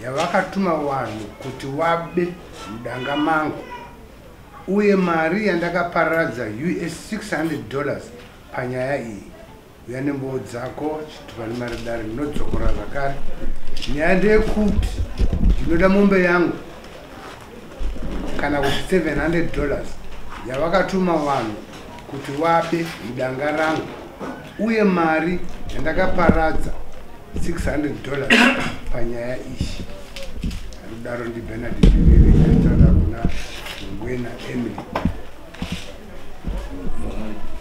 Yavakatuma vanhu kuti wabe mudanga mangu uye mari yandakaparadza us $600 panyaya iyi. Uya nembowo dzako, chitupa nemari dare. Ndinodzokora zvakare, nyaya ndeyekuti ndinoda mombe yangu kana kuti $700 yavakatuma vanhu kuti wabe mudanga rangu uye mari yandakaparadza $600 panyaya iyi. Rudaro ndiBernard Mbiriri achitaura kuna Ngwena Emily.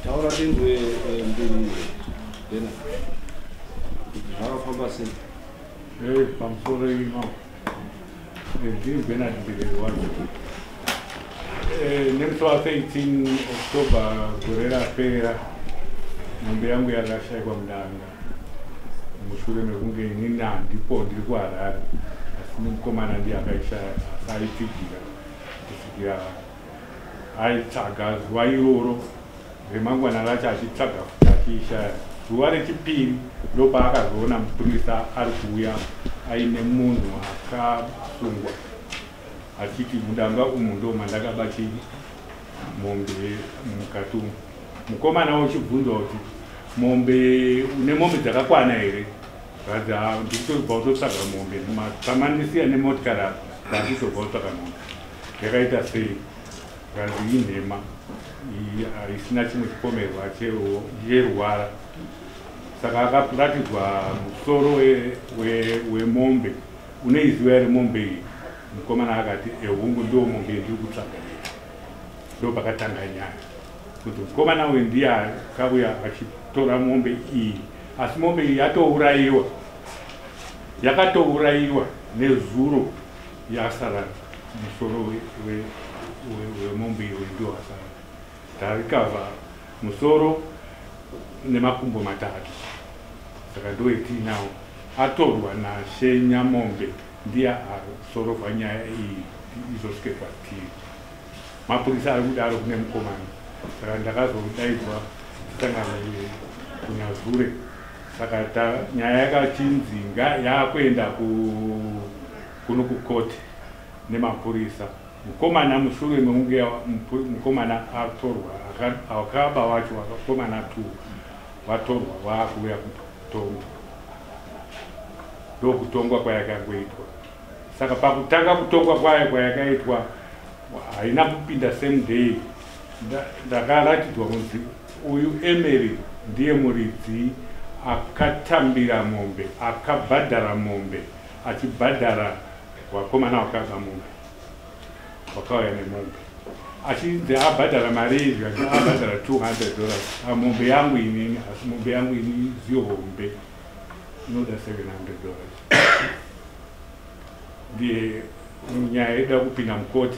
Taura tinzwe, Mbiriri Bernard, kuti zvakafamba sei? Pamusoro ino, ndini Bernard Mbiriri wacho. Nemusi wa13 October gore rapera, mombe yangu yakashayikwa mudanga mushure mekunge inini handipo, ndiri kuHarare, asi nemukomana ndiye akaishaya, asi aipfigira kusvikira aitsvaga zuva iroro. Remangwana racho achitsvaga futi achiishaya. Zuva rechipiri ndopaakazoona mupurisa ari kuuya aine munhu akasungwa, achiti mudanga umu ndo mandakaba chii, mombe mukati umu. Mukomana uchibvunzwa kuti mombe, une mombe dzakakwana here? Zvanzi ndikutobva kutotsvaga mombe, pamandisiya nemotikari apa ndanditobva kutsvaga mombe. Yakaita sei? Zvanzi inhema isina chimwe chipomerwa cherwara. Saka akaratidzwa musoro wemombe. Uneiziva here mombe iyi? Mukomana akati ehungu, ndo mombe ndiri kutsvaga iyi. Ndo pakatanga nyaya kuti mukomana uyu ndiye akauya achitora mombe iyi, asi mombe iyi yatourayiwa, yakatourayiwa nezuro. Yasara musoro wemombe iwe, ndio wasara. Tarikavha musoro nemakumbo matatu, saka ndo yetiinawo. Atorwa naShe Nyamombe, ndiye asorovha nyaya iyi izosvike kwatiri. Mapurisa ari kudaro kune mukomana. Saka ndakazodaidzwa tisangane kuNyazure. Saka nyaya yakachinzi yakuenda kuno kukoti nemapurisa. Mukomana, mushure mekunge mukomana atorwa, akaba wacho, vakomana two vatorwa, vaakuuya kutongwa. Ndokutongwa kwayakangoitwa. Saka pakutanga kutongwa kwayo kwayakaitwa, haina kupinda same day. Ndakaratidzwa kunzi uyu Emery ndiye muridzi akatambira mombe, akabhadhara mombe, achibhadhara vakomana vakaba mombe, vakauya nemombe, achinzi abhadhara mari izvi, achi abhadhara $200 mombe yangu inini. Asi mombe yangu ini zihombe, inoda $700. Ndiye nyaya ida kupinda mukoti.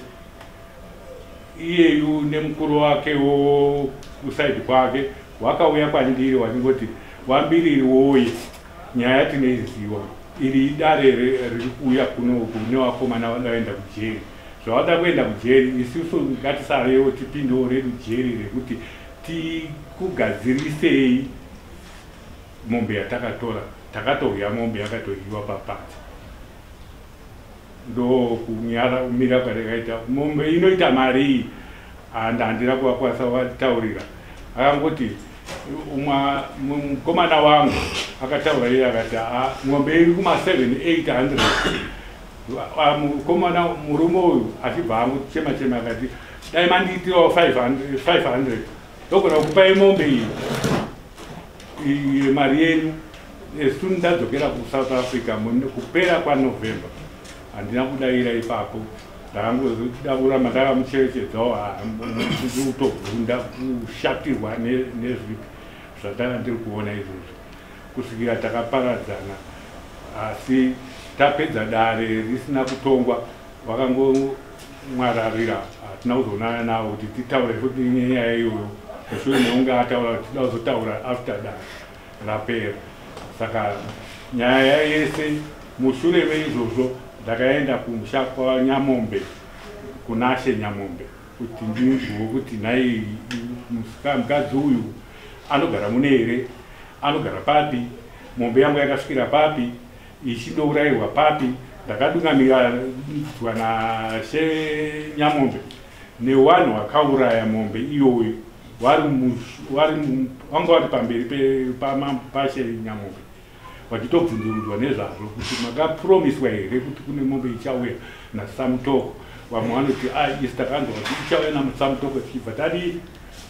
Iyeyu nemukuru wakewo kuside kwake wakauya kwandiri wachingoti, "Wambiriri woye, nyaya tinoiziwa, iri idare riri kuuya kunoku nevakomana vadaenda kujeri. Zvavada kuenda kujeri, isusu ngatisarewo tipindewo redu jeri rekuti tikugadzirisei mombe yatakatora. Takatohya mombe yakatohiwa papati." Ndokunyara kumira kwatakaita. Mombe inoita mari iyi, handina kuvakwanisa kuvataurira. Akangoti mukomana wangu akataura iye akati, "Ah, mombe iri kuma 7 800." Mukomana, murume uyu achibva angochema chema akati, "Dai mandiitirawo 500 500, ndogona kupai mombe iyi, iyi mari yenyu." As soon ndadzokera kuSouth Africa kupera kwaNovember, handina kudayira ipapo. Ndakangoda kuramba ndakamucherechedzawo, kutobvunda kushatirwa nezvipi zvatanga ndiri kuona izvozvi, kusvikira takaparadzana. Asi tapedza dare risina kutongwa, vakangomwararira. Hatina kuzoonana navo kuti titaure futi nenyaya iyoyo mushure mekunge ataura kuti tida kuzotaura after dare rapera. Saka nyaya yese mushure meizvozvo, ndakaenda kumusha kwaNyamombe, kunaShe Nyamombe, kuti ndinzwewo kuti nhai, mukadzi uyu anogara mune here, anogara papi, mombe yangu yakasvikira papi, ichindourayiwa papi. Ndakadungamirwa naShe Nyamombe newanhu wakauraya mombe iyoyo, vanga vari pamberi paShe Nyamombe vachitobvunzurudzwa nezvazvo kuti makapromiswa here kuti kune mombe ichauya naSamutoko. Vamwe vanoti isi takanzwa kuti ichauya naSamutoko tichibva tadii,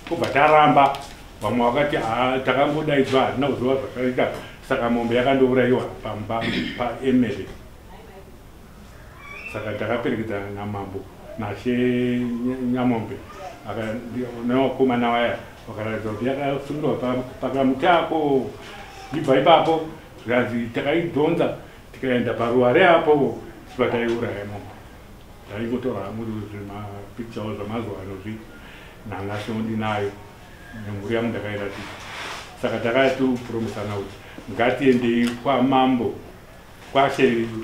kubva taramba. Vamwe vakati takangodaidzwa, hatina kuziva zvakaita. Saka mombe yakandourayiwa pamba paEmily. Saka takaperekedzana namambo naShe Nyamombe nevakomana vaya, vakaratidza kuti yakasungirwa pakamuti ako. Ibva ipapo zvikanzi takaidhonza tikaenda paruware apo, tichibva taiuraya mombe. Taingotora muri zvimapictures zvamazuva ano zvi nanhasi ndinayo nemhuri yangu ndakairatidza. Saka takatopromisana kuti ngatiendei kwamambo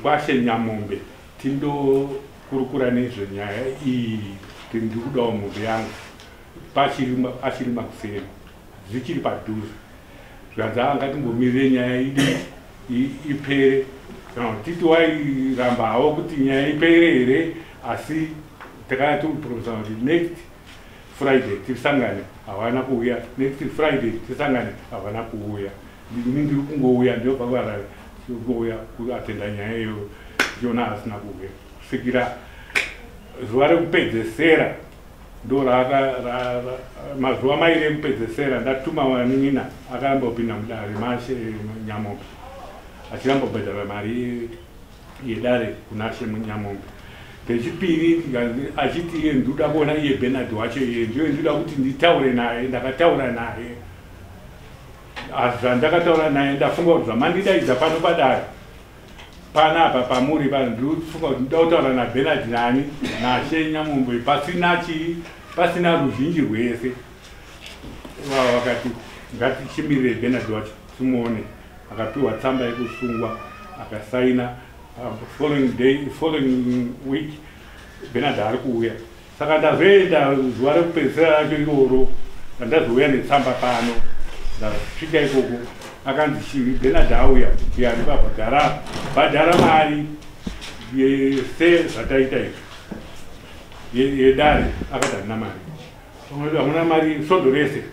kwaShe Nyamombe tindokurukura nezvenyaya iyi, kuti ndiri kudawo mombe yangu achiri makuseni, zvichiri padhuze. Zvikanzi ngatimbomirire nyaya idi ipere. Kana titi wairamba hawo kuti nyaya ipere here, asi takatopromisana kuti next Friday tisangane, havana kuuya. Next Friday tisangane, havana kuuya. Ini ndiri kungouya, ndinobva kuHarare, kungouya kuatenda nyaya iyoyo, ndichiona asina kuuya kusvikira zuva rekupedzesera. Ndo mazuva mairi ekupedzesera ndatuma vanin'ina, akaramba kupinda mudare maShe Nyamombe, achiramba kubhadhara mari yedare kuna She Nyamombe. Kechipiri achiti iye ndoda kuona iye Bernard wacho, iye ndiyo ndoda kuti nditaure naye. Ndakataura naye, asi zvandakataura naye ndafunga kuti zvamandidaidza pano padare panapa pamuri pano, ndikufunga kuti ndoda kutaura naBernard nani naShe Nyamombe pasina chii, pasina ruzhinji rwese. Vava vakati ngatichimirire Bernard wacho timuone. Akapiwa tsamba yekusungwa, akasaina. Following day, following week Bernard ari kuuya. Saka ndazoenda zuva rekupedzisira racho iroro, randazouya netsamba pano. Ndasvika ikoko akanzi chii, Bernard auya kuyari pabhadhara, bhadhara mari sezvataita izvi yedare. Akati handina mari. Hamuna mari svondo rese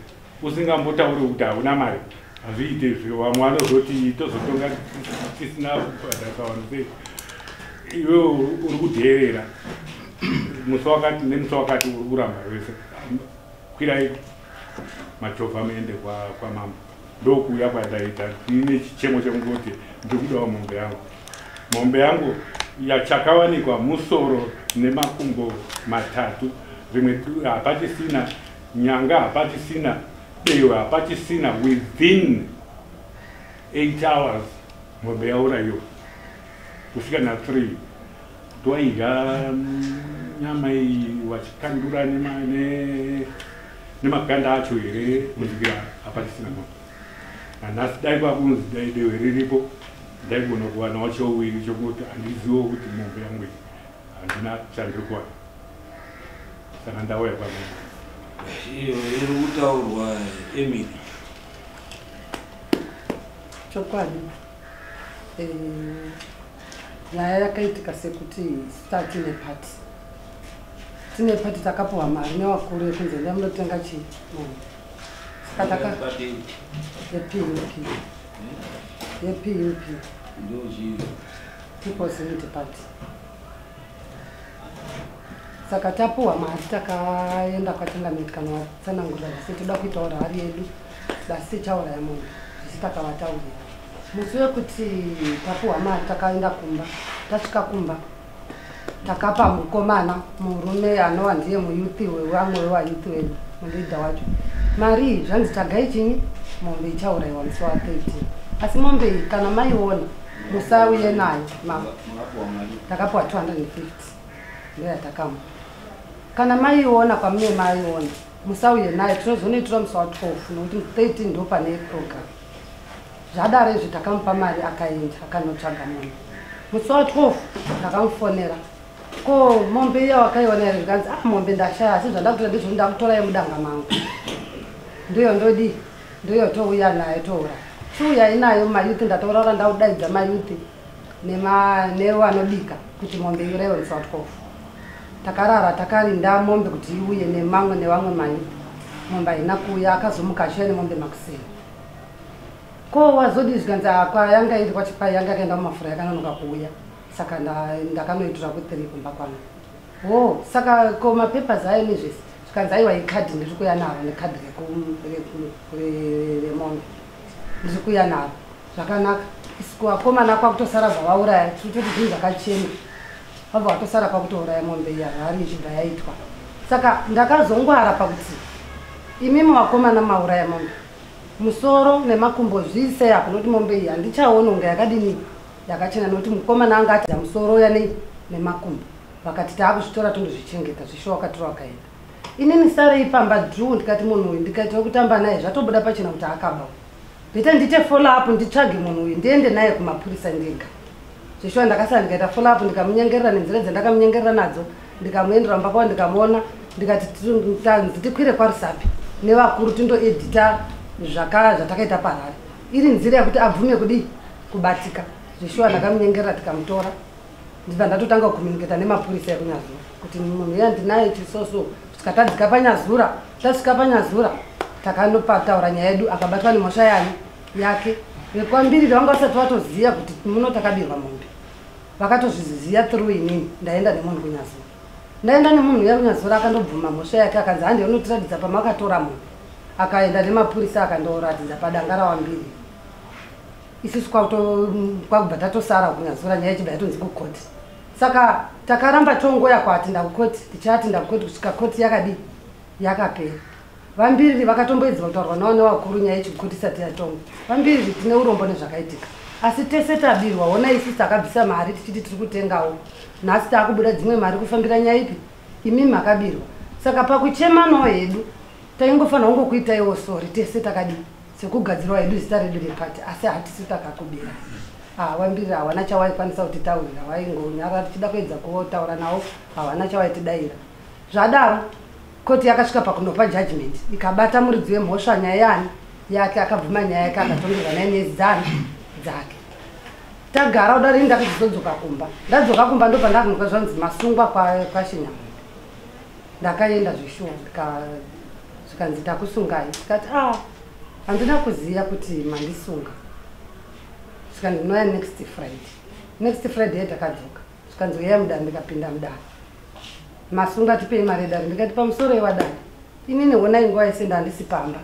usingambotauri kuti hauna mari, hazviite izvi. Vamwe vanozoti tozotonga tisina kubhadharisa vanhu sei, iwe uri kudheerera musi wakati nemusi wakati, uri kuramba wese. Kwirai machovha muende kwamambo. Ndokuuya kwandaita ndine chichemo chekungoti ndiri kudawo mombe yangu. Mombe yangu yachakawanikwa musoro nemakumbo matatu, rimwe hapachisina, nyanga hapachisina, dehwe hapachisina. Within 8 hours mombe yaurayiwa kusvika na3. Twaidya nyama iyi vachikandura nemaganda acho here kusvikira hapachisina mombe. Nanhasi dai kwakunzi dai dehwe riripo, ndaigona kuwanawo chouviri chokuti handizivo kuti mombe yangu iyi handina chandiri kuwana. Saka ndauya pamombe. Iyo iri kutaurwa, Emily. Chokwadi, nyaya yakaitika sekuti tine pati, tine pati, takapiwa mari nevakuru yekunzi endai munotenga chii, mombe. Saka taka yePUP, yePUP. Ndochii? People's Unity Party. Saka tapiwa mari, takaenda kwachangamiti kana vatsanangurira zvese, toda kuitawo rally yedu, dasi tichauraya mombe zvese. Takavataurira musi wekuti tapiwa mari, takaenda kumba. Tasvika kumba takapa mukomana murume anova ndiye muyouth wevamwe wevayouth wedu, muleader wacho, mari iyi. Zvanzi tagai chinyi, mombe ichaurayiwa musi wa13, asi mombe iyi kana maiona musauye nayo mama. Makapiwa mari? Takapiwa 250, ndoyatakamupa. Kana maiona kwamune maiona, musauye nayo, tinozonoitura musi wa12 nokuti 13 ndo pane program. Zvadaro izvi takamupa mari, akaenda akanotsvaga mombe. Musi wa12 takamufonera, ko mombe iya wakaiona here? Zvikanzi, ah, mombe ndashaya, asi zvandakutora ndizvo ndakutora yemudanga mangu, ndiyo ndodii, ndiyo touya nayo touraya. Chiuyai nayo mayouth. Ndataurara, ndaudaidza mayouth. Nevanobika kuti mombe iuraiwe musi wa 12. Takarara takarinda mombe kuti iuye nemamwe nevamwe mayuth. Mombe haina kuuya, akazomuka achiuya nemombe makuseni. Ko wazodii? Zvikanzi yanga iri kwachipai, yanga yakaenda mumafura, yakanonoka kuuya, saka ndakanoitora ku3 kumba kwangu. O, saka ko mapapers ayo nezvese? Zvikanzi aiwa, ikadhi ndiri kuuya naro, nekadhi remombe ndiri kuuya naro. Zvakanaka. Isiku vakomana kwakutosara zvavauraya, tiri kutoti zvinhu zvakachena, vabva vatosara kwakutouraya mombe iya, hari ichibva yaitwa. Saka ndakazongwara pakuti imimi vakomana mauraya mombe, musoro nemakumbo zviisei apo, nokuti mombe iyi handichaoni unga yakadini, yakachena, nokuti mukomana anga atiza musoro uya nei nemakumbo. Vakati taakuzvitora tondozvichengeta. Zvisho wakatora wakaenda. Inini sarei pamba dhuu, ndikati munhu uyu ndikaita kutamba naye, zvatobuda pachena kuti akaba. Better ndiite follow up, nditsvage munhu uyu, ndiende naye kumapurisa ndega. Zveshuwa ndakasara ndikaita follow up, ndikamunyengerera nenzira dzandakamunyengerera nadzo, ndikamuendera mumba kwavo, ndikamuona, ndikati tanzi tikwire kwaRusape nevakuru tindoedhita zvatakaita parari, iri nzira yekuti abvume kudii, kubatika. Zveshuwa ndakamunyengerera, tikamutora, ndibva ndatotanga kucommunicata nemapurisa ekuNyazura kuti munhu uya ndinaye chisoso. Kusvika tadzika paNyazura, tasvika paNyazura takanopataura nyaya yedu, akabatwa nemhosva yani yake. Vekwambiriri vanga vasati vatoziva kuti muno takabirwa mombe, vakatozviziva through inini. Ndaenda nemunhu kuNyazura, ndaenda nemunhu uya kuNyazura, akandobvuma mhosva yake. Akanzi handi unotiratidza pamakatora munhu. Akaenda nemapurisa, akandoratidza padanga rawambiri. Isusu kwakubva tatosara kuNyazura, nyaya ichibva yatonzi kukoti. Saka takaramba tongoya kwatinda kukoti, tichatinda kukoti kusvika koti yakadii, yakapera. Vambiriri vakatomboedzwa kutaurwa navo nevakuru, nyaya yechikoti isati yatongwa. Vambiriri, tine urombo nezvakaitika, asi tese tabirwa. Ona, isusu takabvisa mari tichiti tiri kutengawo, nhasi taakubuda dzimwe mari kufambira nyaya ipi, imi makabirwa. Saka pakuchemanawo hedu taingofanira kungokuitaiwo sorry, tese takadii, sekugadzirawo hedu zita redu repati, asi hatisi takakubira. Wambiriri hawana chawaikwanisa kutitaurira, waingonyara. Tichida kuedza kutaura navo, hawana chawaitidayira. Zvadaro koti yakasvika pakunopa judgment, ikabata muridzi wemhosva, nyaya yani yake, akabvuma nyaya yake, akatongerwa 9 years dzani dzake. Tagara kudaro, ini ndakazodzoka kumba. Ndadzoka kumba ndopandakunzwa zvanzi masungwa kwaShinyamombe. Ndakaenda zvishuwa, zvikanzi takusungai. Tikati a, handina kuziva kuti mandisunga. Zvikanzi ndinouya next Friday. Next Friday yetakadzoka, zvikanzi uyai mudare. Ndikapinda mudare, masunga, tipei mari yedare. Ndikati pamusoro yewadare, inini honai, nguva yese ndandisi pamba,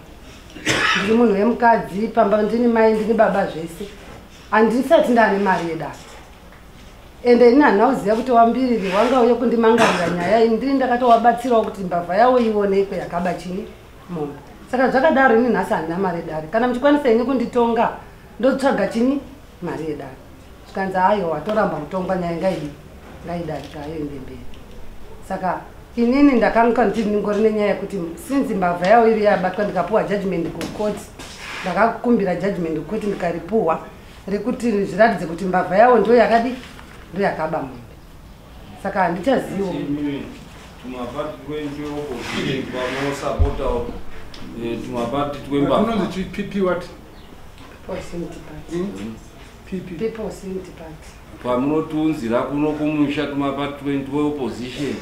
ndiri munhu wemukadzi pamba, ndini mai, ndini baba, zvese, handisati ndaane mari yedare. Ende ini handina kuziva kuti wambiriri wanga uye kundimangarira nyaya iyi. Ndini ndakatowabatsirawo kuti mbavha yavo ionekwe yakaba chini, mombe. Saka zvakadaro, ini nhasi handina mari yedare. Kana muchikwanisa ini kunditonga, ndotsvaga chini, mari yedare. Zvikanzi aiwa, watoramba kutongwa, nyaya ngaidi ngaidarika, ayoende mberi. Saka inini ndakanga ndingori nenyaya yekuti sinzi mbavha yavo iri yabatwa, ndikapuwa judgment kukoti, ndakakumbira judgment kukoti, ndikaripuhwa rekuti zviratidze kuti mbavha yavo ndo yakadi, ndo yakaba mombe. Saka handichazivo. Tumapati tweopposition twamunosapotawo, tumapati twembavha. Tunonzi PP what? People's Unity Party. PP. People's Unity Party. Pamunotiunzira kuno kumusha tumapati tweopposition,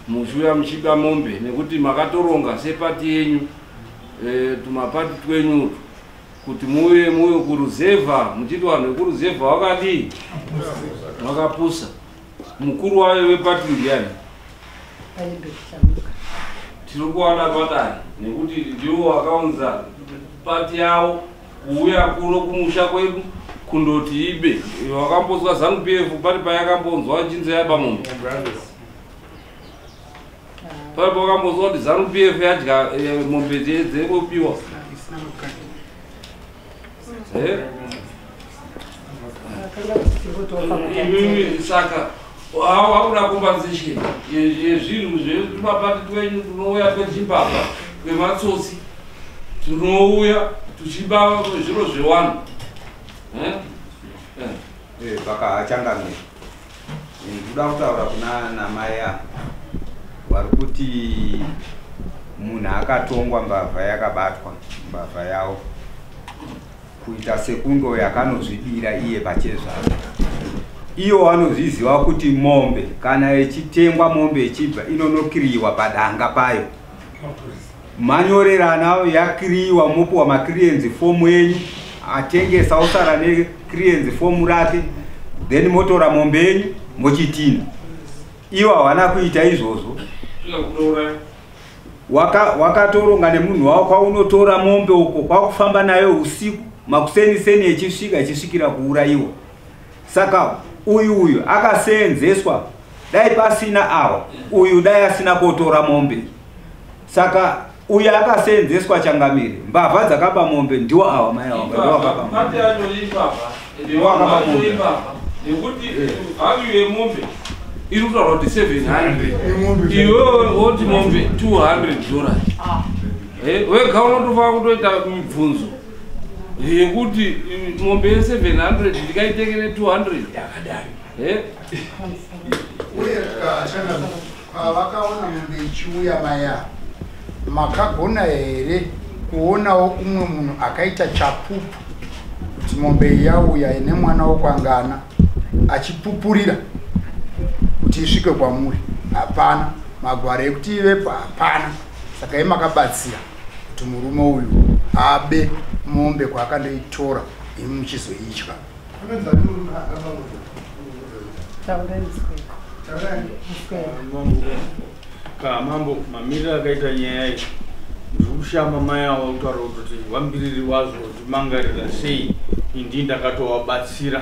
muchiuya muchiba mombe nekuti makatoronga sepati yenyu, tumapati twenyu utwu, kuti muuye muuye kuruzevha muchiti vanhu vekuruzevha wakadii, vakapusa. Mukuru wayo wepati ndiani? Paibet Chamuka. Tiri kuwana padare nekuti ndiwo wakaunza pati yavo kuuya kuno kumusha kwedu kundoti ibe. Wakambonzwa ZANU PF pari payakambonzwa chinzi yaba mombe? Pari pawakambonzwa kuti ZANU PF yadya mombe dzekupiwa? Isina makadhi. Eh? Akanga tichingotopa. Imimi saka hakuda compensation yezvinhu zvetumapati twenyu tunouya twechimbavha, twematsotsi, tunouya tuchiba zviro zvewanhu, Eh? Eh. Pakachangamira, ndikuda kutaura kuna namai ava vari kuti munhu akatongwa, mbavha yakabatwa, mbavha yavo kuita sekunge yakanozvibira iye pachezvake. Iwo vanozviziva kuti mombe kana ichitengwa, mombe ichibva inonokiriwa padanga payo, manyorerana, yakiriwa, mopiwa maclearance form enyu, atengesa osara neclearance form rake, then motora mombe yenyu mochitina. Iwo havana kuita izvozvo. Wakatoronga nemunhu wavo kwaunotora mombe uko, kwakufamba nayo usiku, makuseni-seni echisvika, ichisvikira kuurayiwa. Saka uyu akaseenzeswa. Dai pasina awa, uyu dai asina kotora mombe. Saka uyu akaseenzeswa, changamire. Mbavha dzakaba mombe ndiwo awa, mai awa ndiwo akaba mombe. Pati yacho ipapa, ipapa, nekuti value yemombe iri kutaura kuti 700, iwewe woti mombe $200. Wega unotofanira kutoita mibvunzo yekuti mombe ye700 ndikaitengere 200 yakadai? Uye pavakaona mombe ichiuya maya, makagona here kuonawo umwe munhu akaita chapupu kuti mombe iyi yauya ine mwana wokwangana, achipupurira kuti isvike kwamuri? Hapana magwaro ekuti ivepo, hapana. Saka imakabatsira kuti murume uyu abe mombe kwaakandoitora, imi muchizoitya. Taurai muswera. Ka mambo, mamiriro akaita nyaya iyi, ndiri kushama mai ava kutaura kutoti vambiriri wazvo timangarira sei. Indi ndakatovabatsira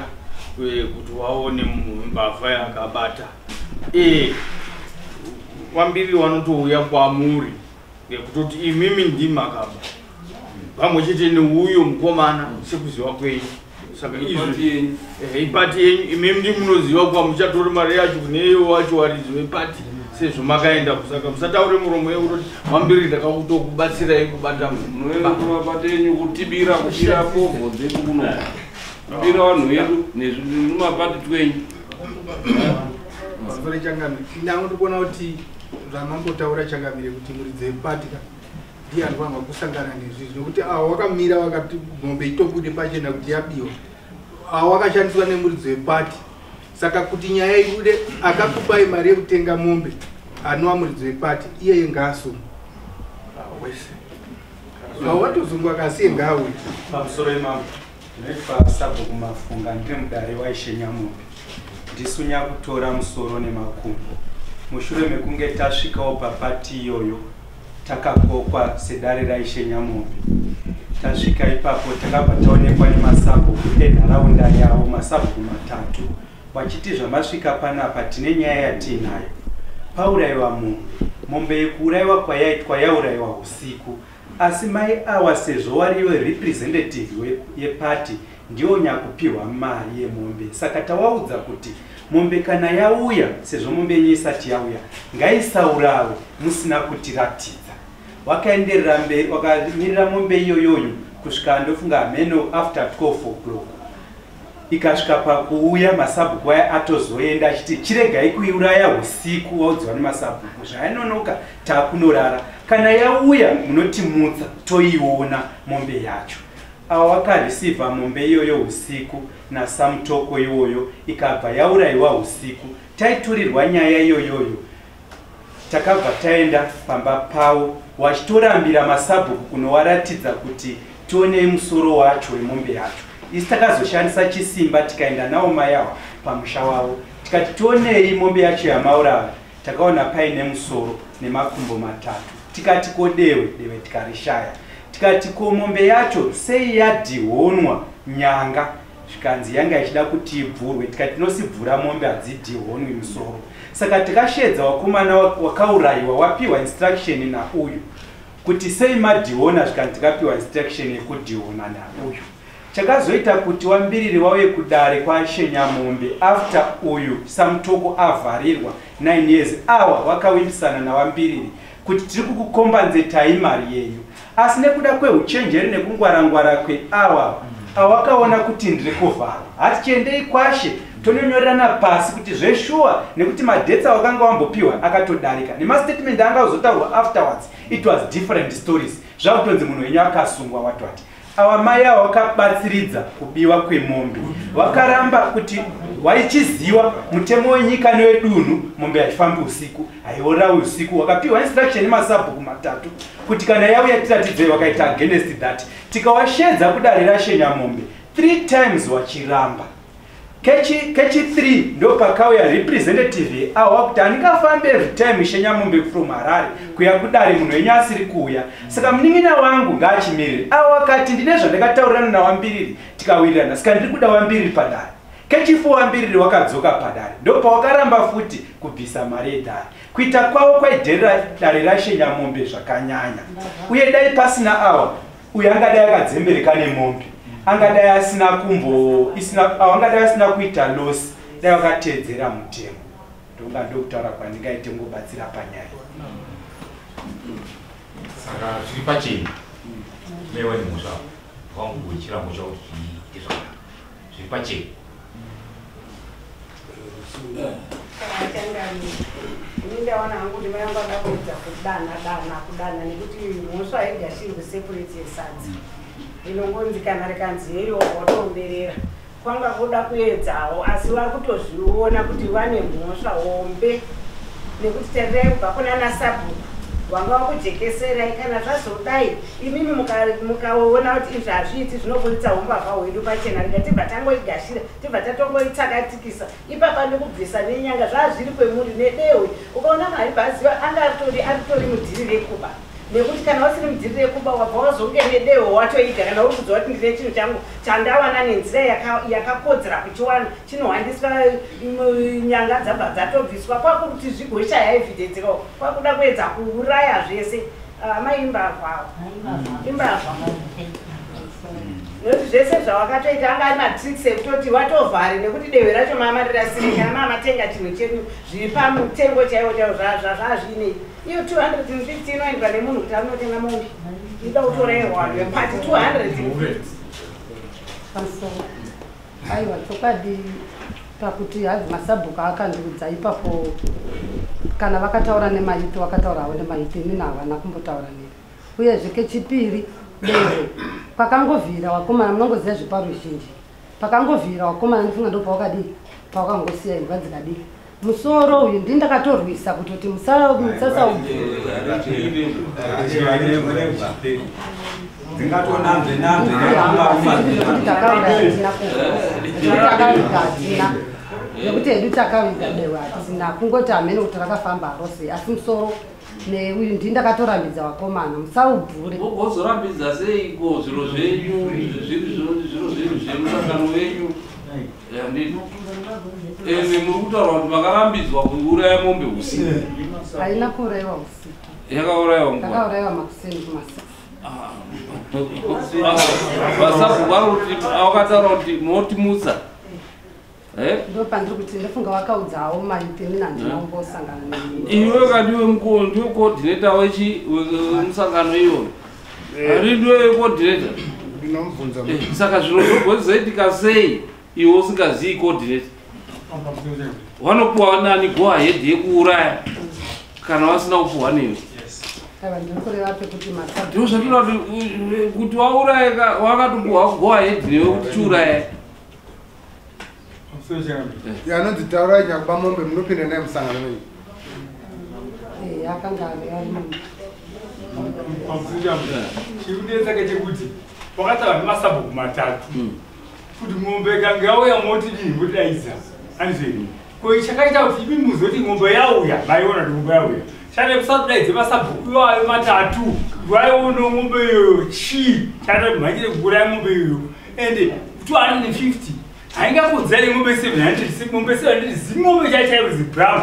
kuti vaone mbavha yakabata. Vambiriri vanotouya kwamuri ngekutoti imimi ndimakaba pamwe chete neuyo mukomana, sekuziva kwenyu. Saka izvo ipati yenyu, imimi ndi munoziva kwamuchatori mari yacho kuneyo wacho waridzi wepati, sezvo makaenda. Saka musataure muromo yekutoti wambiri ndakakutokubatsirai kubata. Munoenda yenyu kutibira, kubira povho dzedu kuno, kubira vanhu vedu nemapati twenyu. Pamusoro, changamire, inango ndikuona kuti zvamambotaura, changamire, kuti muridzi wepati ka ndiye anofanirwa kusangana nezvizvi, nokuti avo wakamira vakati mombe itobude pachena kuti yabiwa, avo wakashandiswa nemuridzi wepati. Saka kuti nyaya ibude, akakupai mari yekutenga mombe anova muridzi wepati, iyeye ngaasungwa. Wese. Awatozungwa kasiye ngaauye. Pamusoro imambo, ndinoitwa Sabhuku Mafunga, ndiri mudare waIshe Nyamombe. Ndisu nyakutora musoro nemakumbo mushure mekunge tasvikawo papati iyoyo. Takakokwa sedare raIshe Nyamombe. Tasvika ipapo, takabva taonekwa nemasabhuku enharaunda yavo, masabhuku matatu, vachiti, "Zvamasvika panapa, tine nyaya yatiinayo. Paurayiwa munhu, mombe yekuurayiwa kwayaitwa yaurayiwa usiku, asi mai awa, sezvo wariyo representative yepati, ndiwo nyakupiwa mari yemombe. Saka tawaudza kuti mombe kana yauya, sezvo mombe yenyu isati yauya, ngaisaurawe musina kutiratidza." Wakaenderera mberi, wakamirira mombe iyoyoyo kusvika, ndofunga hameno, after 12 o'clock ikasvika pakuuya. Masabhuku aya atozoenda achiti, "Chiregai kuiuraya usiku." Waudziwa nemasabhuku, "Zvainonoka, taakunorara. Kana yauya munotimutsa toiona mombe yacho." Ava wakareceiva mombe iyoyo usiku nasamutoko iwoyo, ikabva yaurayiwa usiku. Taiturirwa nyaya iyoyoyo, takabva taenda pamba pavo, wachitorambira masabhuku kunowaratidza kuti tionei musoro wacho wemombe yacho. Isi takazoshandisa chisimba, tikaenda nawo mayawa pamusha wavo, tikati, "Tionei mombe yacho yamaurava." Takaona paine musoro nemakumbo matatu. Tikati, "Ko dewe?" Dewe tikarishaya. Tikati, "Ko mombe yacho sei yadhihonwa nyanga?" Zvikanzi yanga ichida kuti ibvurwe. Tikati, "Tinosibvura mombe, hadzidhihonwi musoro." Saka tikashedza wakomana wakaurayiwa, wapiwa instruction nauyu kuti sei madhihona. Zvikanzi tikapiwa instruction yekudhihona nauyu. Chakazoita kuti wambiriri wauye kudare kwaShenyamombe, after uyu samutoko avharirwa 9 years, awa wakawimbisana nawambiriri kuti tiri kukukombanzetai mari yenyu, asi nekuda kweuchenjeri nekungwarangwara kweawa, awakaona kuti ndiri kuvharwa, hati chiendei kwashe tononyorerana pasi kuti zveshuwa, nekuti madates awakanga wambopiwa akatodarika, nemastatement anga azotaurwa afterwards, it was different stories. Zvakutonzi munhu wenyu akasungwa, watwati. Ava mai ava vakabatsiridza kubiwa kwemombe, vakaramba kuti Waichiziwa mutemo wenyika newedunhu, mombe haifambi usiku, haiurawi usiku. Wakapiwa instruction nemasabhuku matatu kuti kana yauya tiratidzei, wakaita against that. Tikawashedza kudare raShenyamombe 3 times, wachiramba. Kechi 3 ndo pakauya representative awa kuti handingafambi every time, Shenyamombe, from Harare kuya kudare, munhu wenyu asiri kuuya, saka munin'ina wangu ngaachimirire. Awa akati ndine zvandakataurirana naWambiriri tikawirirana, saka ndiri kuda Wambiriri padare. Kechi 4 Wambiriri wakadzoka padare, ndo pawakaramba futi kubvisa mari yedare. Kuita kwavo kwaidherera dare raShenyamombe zvakanyanya, uye dai pasina awa, uyo angadai akadzembereka nemombe, angadai asina kumbo isina, angadai asina kuita loss dai vakateedzera mutemo. Ndonga ndokutaura kwandingaite ngobatsira panyaya. Saka zviri pachena, mewe nemhosva wangu wechirango chavo zviite zvakanaka, zviri pachena. Ini ndaona hangu kuti mai vangu vada kuedza kudana dana kudana, nekuti mhosva haigashirwi seplate yesadza inongonzi kana rikanzi yeyo watomberera. Kwanga kuda kuedzawo, asi vari kutozviona kuti vane mhosva hombe, nekuti tarirai kubva kuna nasabhuku wanga wakujekeserai. Kana zvazodai, imimi mukaona kuti izvi hazviiti, zvinobuditsa umbavha hwedu pachena, rega tibva tangoigashira, tibva tatongoitsakatikisa ipapa nekubvisa nenyanga. Zvazviri kwemuri nedehwe. Ukaona munhu aziva anga aritori mudhiri rekuba, nekuti kana usiri mudhiri rekuba, wabva wazonge nedehwe watoiga. Kana uri kuziva kuti ndine chinhu changu chandawana nenzira yakakodzera kuchiwana, chinohwandiswa, nyanga dzabva dzatobviswa, kwakuti zvigoshaya evidence kao, kwakuda kuedza kuuraya zvese. Amai imbavha, imbavha, nekuti zvese zvawakatoita anga ari matricks ekutoti watovhare, nekuti dehwe racho mamarirasire. Kana mamatenga chinhu chenyu zviri pamutengo chaiwo chaiwo, zvazviinei? Iyo 250 inoendwa nemunhu kuti anotenga mombe ida kutorerwa pati 250. Pamusoro. Aiwa, chokwadi pakuti hadzi masabhuku akandiudza ipapo, kana vakataura nemaiti, vakataurawo nemaiti, inini havana kumbotaura neni. Uyezve kechipiri, dehwe pakangovhira wakomana, munongoziva zveparuzhinji, pakangovhira wakomana, ndifunga ndo pawakadii, pawakangosiya imbwa dzikadii. Musoro uyu ndini ndakatorwisa kutoti musasaubvira. Dzingatonambe nambe. Takaviga hatina, takaviga hatina, nekuti hedu takaviga dehwe hatina, kungoti hamene kuti rakafamba harose. Asi musoro neuyu ndini ndakatorambidza vakomana, musaubvure. Wozorambidza seiko zviro zvenyu zviri zviro zvenyu zvemusangano wenyu? Handiti ende muri kutaura kuti makarambidzwa kuuraya mombe usiku? Haina kuurayiwa usiku. Yakaurayiwa nguva? Takaurayiwa makuseni kuma6. Vasabhuku vari kuti wakataura kuti motimutsa. Ndo pandiri kuti ndofunga vakaudzawo maiti, inini handina kumbosangana neni. Iwe kandiwe ndiwe coordinator wechi wemusangano iyoyo, ari ndiwe coordinator? Ndinomubvunza. Saka zviro zvogozoitika sei iwe usingazii coordinator? Wanopuwa nani go ahead yekuuraya kana vasina kupuhwa newe? Aiwa, ndiri kureva pekuti masabhuku Ndiro zvatinoda kuti wauraya wakatopuhwa go ahead newe kuti chiuraya. Anonzi Taurai nyakuba mombe, munopinda naye musangano wenyu? Akanga ari ari. Chiri kunetsa chekuti wakataura nemasabhuku matatu kuti mombe ikange yauya motidii, motidaidza, andizveni? Ko chakaita kuti imi muzoti mombe yauya, maiona kuti mombe yauya, chane kusatidaidze masabhuku iwayo matatu vaiona mombe iyoyo, chii chaita kuti mhanyire kuuraya mombe iyoyo? Ende 250 haingakodzeri mombe 700. Mombe 700 zimombe chai chaivo, zibrown.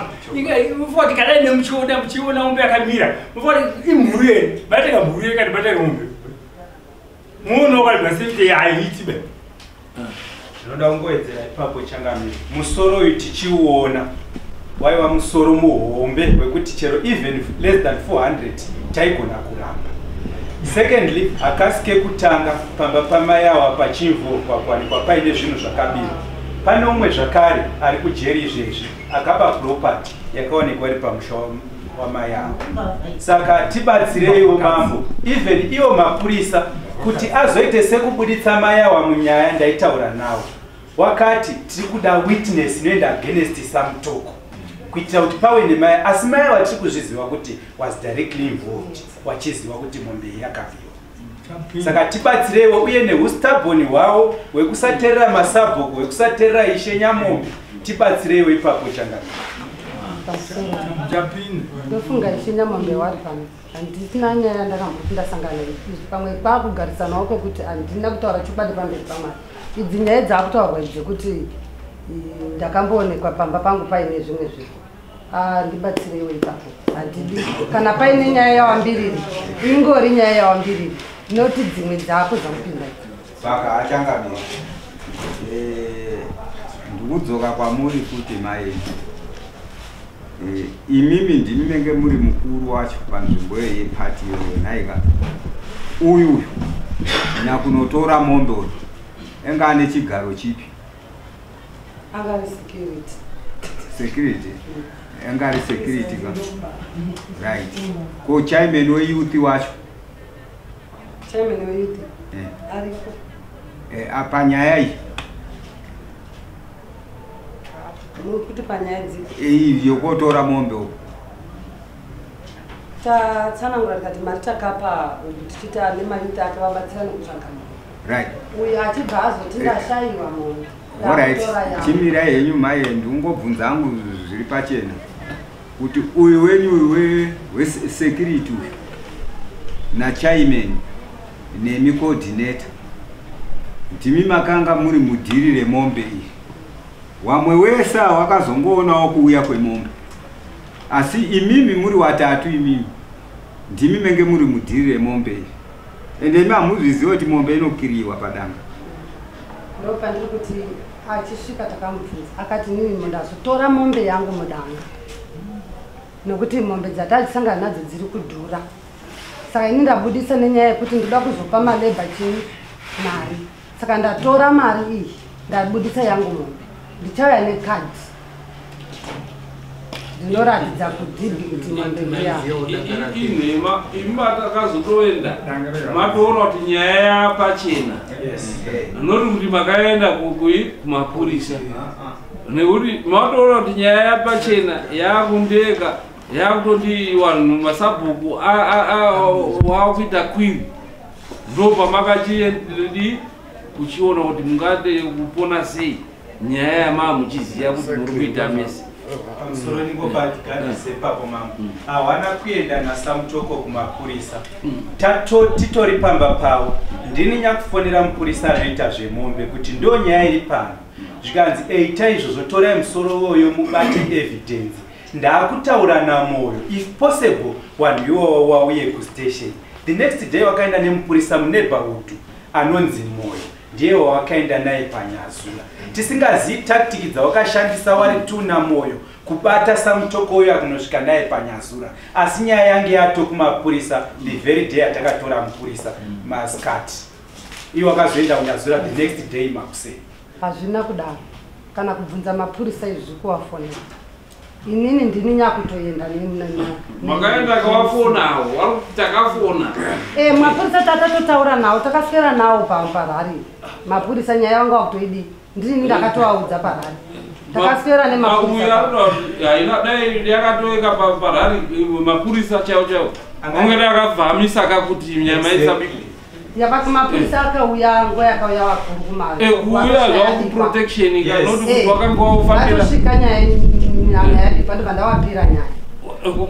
Mufa kana nemuchiona, muchiona mombe yakamira, mufa kuti imhuru yeni, bateka mhuru yeni kati bateka mombe, muona wakati ma70 haiiti be. Ndinoda kungowedzera ipapo, changamire. Musoro uyu tichiuona waiva musoro muhombe wekuti chero even less than 400 taigona kuramba. Secondly, hakasi kekutanga pamba pamai awa pachivhurwa kuwanikwa paine zvinhu zvakabirwa. Pane umwe zvakare ari kujeri izvezvi akaba property yakaonekwa iri pamusha wamai avo. Saka tibatsireiwo mambo, even iwo mapurisa, kuti azoite sekubuditsa mai awa munyaya. Ndaitaura nawo. Wakati tiri kuda witness inoenda against Samutoko kuitira kuti pawe nemai, asi mai vatiri kuzviziva kuti was directly involved, wachiziva kuti mombe iyi yakabiwa. Saka tibatsireiwo, uye neustubborn hwavo hwekusateerera masabhuku, hwekusateerera Ishe Nyamombe, tibatsireiwo ipapo, changamire. Ndofunga Ishe Nyamombe wari pano. Handisina nyaya ndakamboti ndasangana izvi, pamwe kwakugarisanawo kwekuti handina kutaura chokwadi pamberi pamwari. Idzi nyaya dzaakutaurwa idzi dzekuti ndakamboonekwa pamba pangu paine zvimwe zvinhu, ndibatsireiwo ipapo. Handidi kana paine nyaya yawambiriri, ingori nyaya yawambiriri, noti dzimwe dzako dzamupinda idzi. Saka achangamire, ndikudzoka kwamuri futi mai. Imimi ndimi menge muri mukuru wacho panzvimbo iyo yepati iyoyo, nhaika? Uyu uyu nyakunotora mombe uyu enga ane chigaro chipi? Angari security. Security, enga ari security ka? Right. Ko chairman weyouth wacho? Chairman weyouth ariko. Apa nyaya iyi? Muri kuti panyaya dzipi? Iyi yokotora mombe uku. Tatsanangura tikati mari takapa tichita nemayouth ake vabatsirane kutsvaga mombe. Uyu achibva azoti ndashayiwa mombe. Alright. Ndakutora yangu. Chimirai henyu mai, ndingobvunza hangu zviri pachena kuti uyu wenyu uyu wesecurity uyu nachairman nemi coordinator ndimi makanga muri mudhiri remombe iyi. Wamwe wese wakazongoonawo kuuya kwemombe, asi imimi muri watatu, imimi ndimi menge muri mudhiri remombe iyi, ende imi hamuzviziva kuti mombe inokiriwa padanga? Ndopandiri kuti achisvika takamubvunza, akati nini ndazotora mombe yangu mudanga nekuti mombe dzatachisangana nadzo dziri kudhura, saka ini ndabudisa nenyaya yekuti ndoda kuzopa malabour chii mari, saka ndatora mari iyi, ndabudisa yangu mombe, ndichauya nekadhi ndinoratidza kudhibhi kuti mombe ndeyangu. Inhema. Imi matakazotoenda matoona kuti nyaya yapachena, noti kuti makaenda kumapurisa nekuti matoona kuti nyaya yapachena, yakundeka, yakutoti vanhu masabhuku wakuita kwiri, ndo pamakachiedi kuchiona kuti mungade kupona sei nyaya yamaa muchiziva kuti muri kuita mese. Pamusoro, ningobaganise ipapo mambo. Hawana kuenda naSamutoko kumapurisa. Titori pamba pavo, ndini nyakufonera mupurisa anoita zvemombe kuti ndo nyaya iri pano. Zvikanzi eita izvozvo, torai musoro woyo mubate evidence. Ndaakutaura naMoyo, if possible vanhu iwowo wauye kustation. The next day wakaenda nemupurisa muneighborhood anonzi Moyo, ndiye wawakaenda naye panyazura. Tisingazivi tactic dzawakashandisa wari tuna Moyo kubata Samutoko uyo akunosvika naye panyazura, asi nyaya yange yato kumapurisa the very day atakatora mupurisa maskati. Iwo wakazoenda kunyazura the next day makuseni. Hazvina kudaro. Kana kubvunza mapurisa izvi, kuwafonera, inini ndini nyakutoenda. Makaenda akawafonawo, wari kuti takafona. Mapurisa tatatotaura nawo, takaswera nawo parari mapurisa. Nyaya vanga wakutoidi, ndini ndakatovaudza parari, takaswera Uyu nemapurisa. Arikuti haina, dai yakatoeka parari mapurisa chaiwo chaiwo vange akabvamisa kakuti nyama isabikwe. Yabati mapurisa akauya nguva yakauya vakuru. Kuuya zvavo kuprotection, kanoti kuti wakanga wafambira. Vatosvika nyaya, nyama yabikwa, ndobva ndawapira nyaya.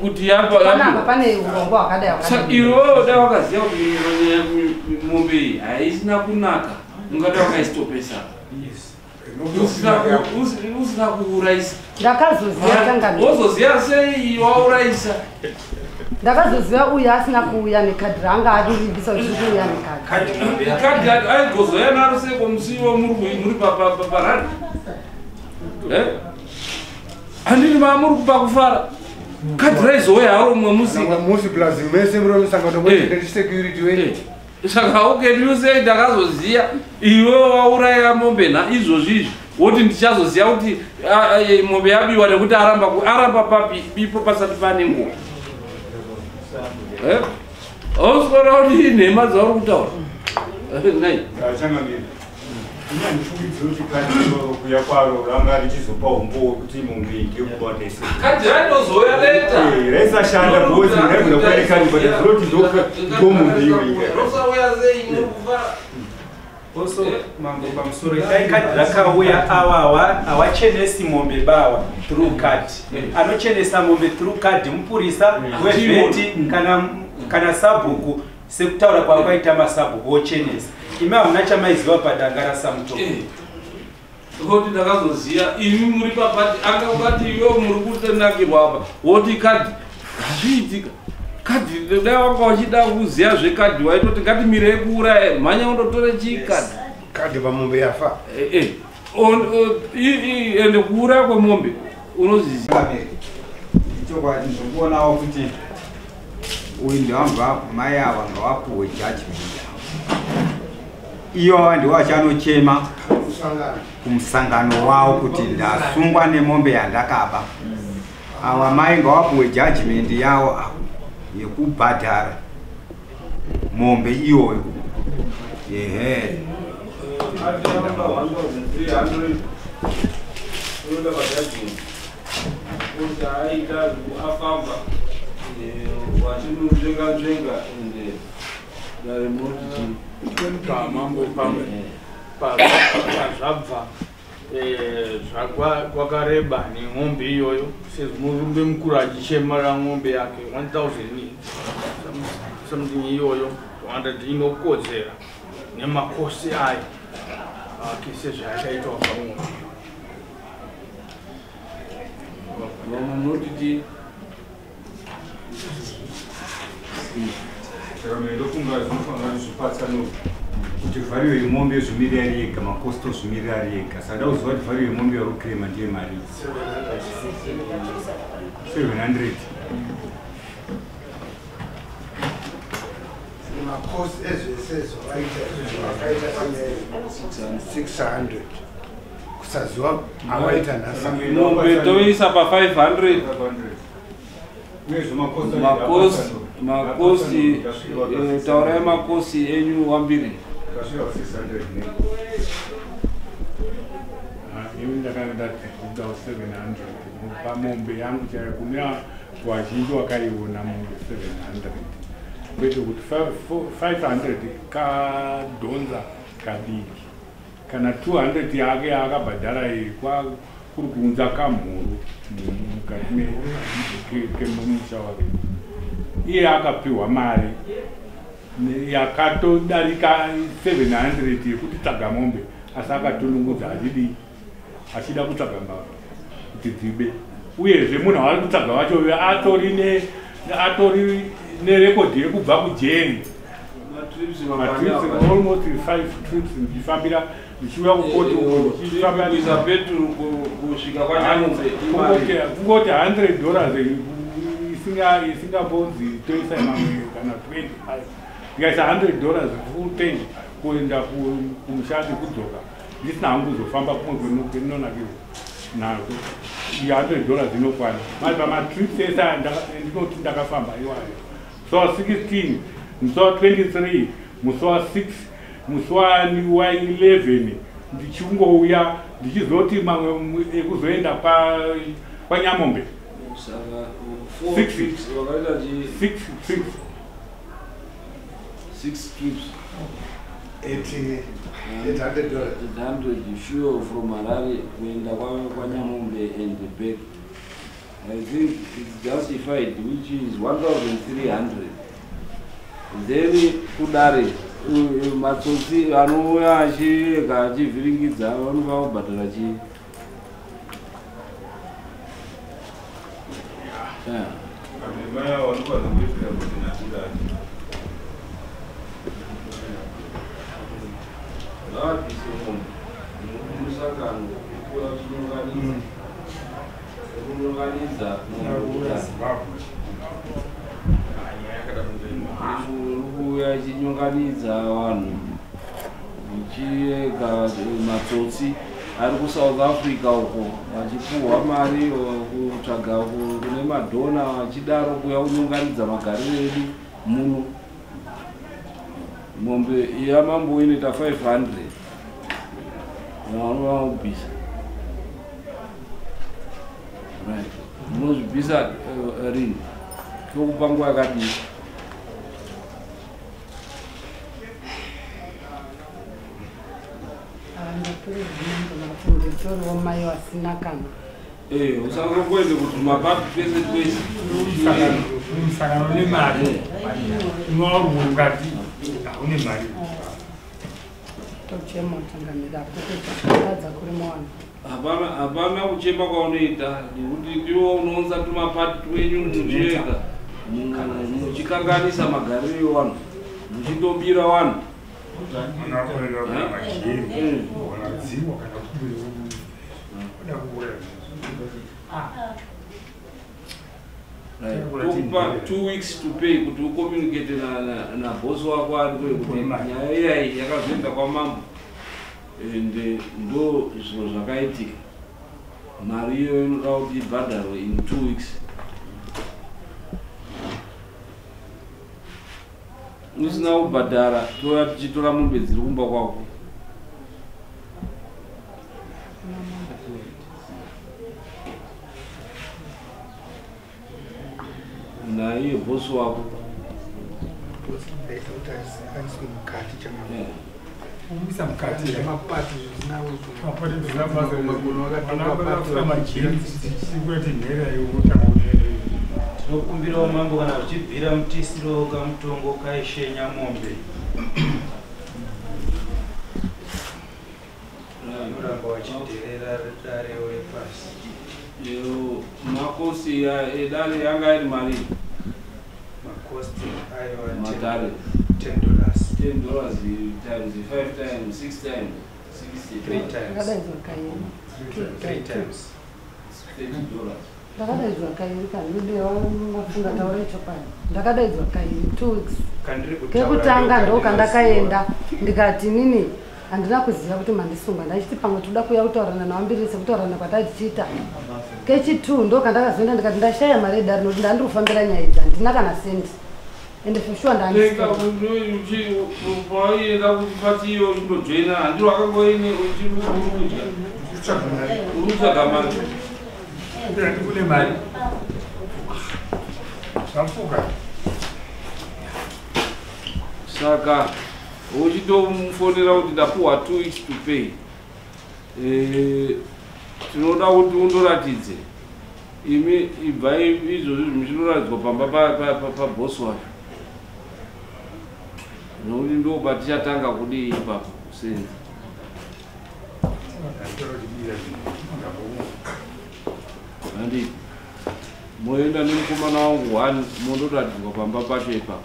Kuti yapa. Panapa pane urongwa hwakadai hwakadai. Iwewe dai wakaziva kuti mombe iyi haisina kunaka, ungadai wakaisitopesa usina kuurayisa. Ndakazoziva, changamire. Wozoziva sei waurayisa? Ndakazoziva uyu asina kuuya nekadhi raanga arivimbisa kuti kuuya nekadhi. Kadhi aigozoya naro seko musiwo muri parari? Handini maa muri kupa kufara, kadhi raizouya haro mumwe musi. Musi plus mese muri musangano wesecurity wenyu. Saka how can you say ndakazoziya iwe wauraya mombe na izvozvi izvi, woti ndichazoziya kuti mombe yabiwa nekuti aramba aramba papi ipo pasati pane nguva? Hausikuona kuti inhema dzauri kutaura nai? Changamire. Inyandifungidzira kuti kadhi kuya kwaro ranga richizopa umbowo kuti mombe ndeyekubata ese. Kadhi rainozouya later. Raisashanda because raigona kuya nekadhi but zinoti ndomombe iyoyi. Rosauya sei murikufara? Also mambo pamusoro dai kadhi rakauya awawa awachenesi mombe bawa through card. Anochenesa mombe through card mupurisa wevheti kana sabhuku sekutaura kwakaita masabhuku ochenesa. Imi hamuna chamaiziva padanga raSamutombo. Kuti ndakazoziva imi muri papati anga ukati iwe muri kutenakirwa apa woti kadhi hazviitika. Kadhi dai wanga uchida kuziva zvekadhi waitoti ngatimirei kuuraya mhanya undotore chii kadhi. Kadhi pamombe yafa. Ende kuuraya kwemombe unoziziva. Chokwadi ndinokuonawo kuti uyu ndewamba mai ava ngavapuwe judgment yavo. Iyo ndiwo achanochema kumusangano wavo kuti ndasungwa nemombe yandakaba. Ava mai ngavapuwe judgment yavo avo yekubhadhara mombe iyoyo. Ehe. Kuti aita afamba vachinonzvenga nzvenga ende dare munoti mambo pazvabva kwakareba nemombe iyoyo sezvo murume mukuru achichemara mombe yake 1000 something iyoyo 100 inokodzera nemakosi ayo ake sezvayakaitwa pamombe. Munotiti ndofunga zvinofanira zvipatsanurwa kuti value yemombe zvimirira ari yega, makosto zvimirira ari yega. Saka kuziva kuti value yemombe yari kuclaima ndiye mari 700. Makosti ezvese zvavaita zvakaita 600 kusaziva awaita nhasi. Mombe toisa pa 500. Makosti taurai makosti enyu wambiri. Ini ndakanga ndati 700 pamombe yangu chaiyo kune wazhinji wakaiona mombe 700 kwete kuti 500 kadhonza kadiki kana 200 yake yaakabhadhara iyi kuri kuunza kamhuru mukati kemumusha wake. Iye akapiwa mari yakatodarika 700 yekuti tsvaga mombe asi akatunungudza achidii achida kutsvaga mbavha kuti dzibe. Uyezve munhu waari kutsvaga wacho atori nerekodhi yekubva kujeri. Matrips almost 5 trips ndichifambira ndichiuya kukoti ndichifambira peturu kusvika kwaNyamombe. Kungoti $100 isingambonzi toisa mamwe kana 25 ndikaisa $100 full tank kuenda kumushandi kudzoka ndisina hangu kuzofamba kumwe kwenonakirwa nako. $100 inokwana mari pamatrips ese ndinoti ndakafamba iwayo. Musi wa 16, musi wa 23, musi wa 6, musi wa 11 ndichingouya ndichizoti mamwe ekuzoenda kwaNyamombe. 6 trips. 6 trips. $800. 800 sure from Harare kuenda kwaNyamombe and back. I think it's justified, which is 1,300. Then kudare matsotsi anouya achirega achivhiringidza vanofanira kubhadhara chii? Ngavabvise mombe mumusangano kuuya kunyonganidza kuuya chinyonganidza vanhu ichirega matsotsi ari kuSouth Africa uko vachipuhwa mari kutsvaga kune madhona vachidaro kuuya kunyonganidza magariro edu muno. Mombe yamambo inoita 500. Vanobvisa. Right. Munozvibvisa rini? Tokupa nguva yakadii? Ndatoriwo mai vasina kana. Usangoende kuti mapati twese twese. Musangano nemari. Unowarumwe mukati haune mari. Tochema changamira kutadza kuri muwana. Hapana kuchema kwaunoita nekuti ndiwo unounza tumapati twenyu muchienda muchikanganisa magariro evanhu muchindobira vanhu. Tokupa 2 weeks to pay kuti ucommunicate nabosi wako ari kuti nyaya iyayi yakazoenda kwamambo ende ndo zviro zvakaitika. Mari iyoyo inoda kuti ibhadharwe in 2 weeks. Usina kubhadhara touya tichitora mombe dziri kumba kwako. Naiye bosi wako. Umisa mukati mapati zvisina tinokumbirawo mambo kana zvichibvira mutisiro kamutongo kaishenya mombe vanoramba vachidherera dare repasi. Makosi edare yanga iri mari? Makosti aiwa matare $10. $10 times 5 times 6 times 60. 3 times. Ndakadaidzwa kairi. 3 times. $30. Ndakadaidzwa kairi kandidewa mafunga taura chokwadi. Ndakadaidzwa kairi 2 weeks. Kekutanga ndokandakaenda ndikati nini handina kuziva kuti mandisunga ndachiti pamwe toda kuuya kutaurana nawambirisi kutaurana kwataichiita. Kechi2 ndokandakazoenda ndikati ndashaya mari yedare nokuti ndandiri kufambira nyaya idzi handina kana sendi. Ende for sure ndaienda kuti pati iyo uchindojoina handiro wakangoine uchirikudya uri kutsvaga mari. Kune mari zvapfuka. Saka uchitomufonera kuti ndapuwa 2 weeks to pay. Tinoda kuti undoratidze imi ibvai izvozvi muchinoratidzwa pamba pabhosi wacho nokuti ndo patichatanga kudii ipapo kusenza. Handii moenda nemukomana wangu 1 mondoratidzwa pamba pacho ipapo.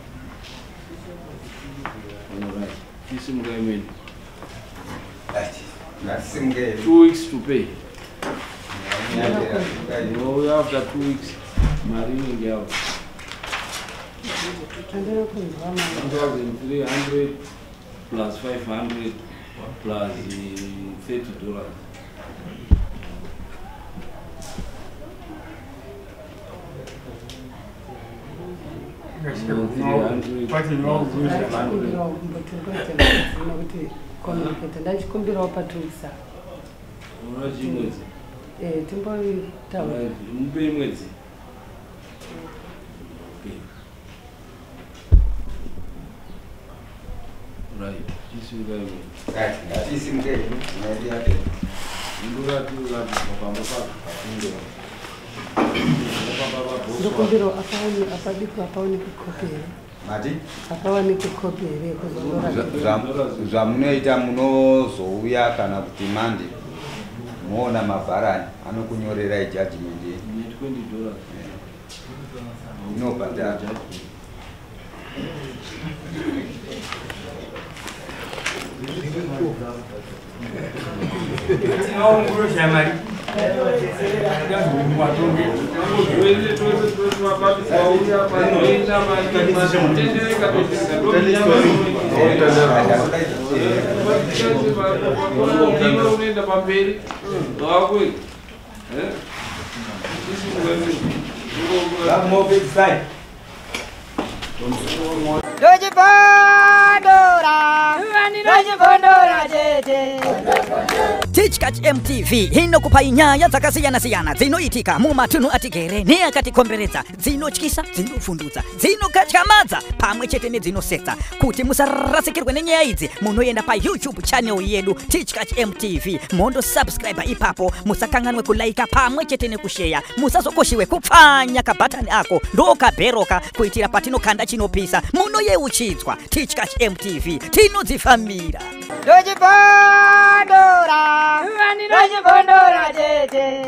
Tisimukai mwene. 2 weeks to pay. No, after 2 weeks, mari inenge yavo. 1,300 plus 500 plus $30. Ndachikumbirawo pa 2 weeks. Timboitaura. Mupei mwedzi. Right. Tisimukai. Tisimukai. Ndokumbirawo apadiko apaoneke kopi here? Mati? Apawanike kopi here yekuzondora? Zvamunoita munozouya kana kuti mande moona mabharani anokunyorerai judgment yenyu. $20. Inobhadhara. Dojibadora. Ndinochibvondora chete. Tichkach MTV inokupai nyaya dzakasiyana-siyana dzinoitika mumatunhu atigere neakatikomberedza, dzinotyisa, dzinofundutsa, dzinokatyamadza pamwe chete nedzinosetsa. Kuti musarasikirwe nenyaya idzi, munoenda paYouTube channel yedu Tichkach MTV, mondosubscribe ipapo. Musakanganwe kulaika pamwe chete nekusheya. Musazokoshiwe kupfanya kabhatani ako ndokabheroka kuitira patinokanda chinopisa munoyeuchidzwa. Tichkach MTV, tinodzifambira. Ndochibvondora. Ndochibvondora chete.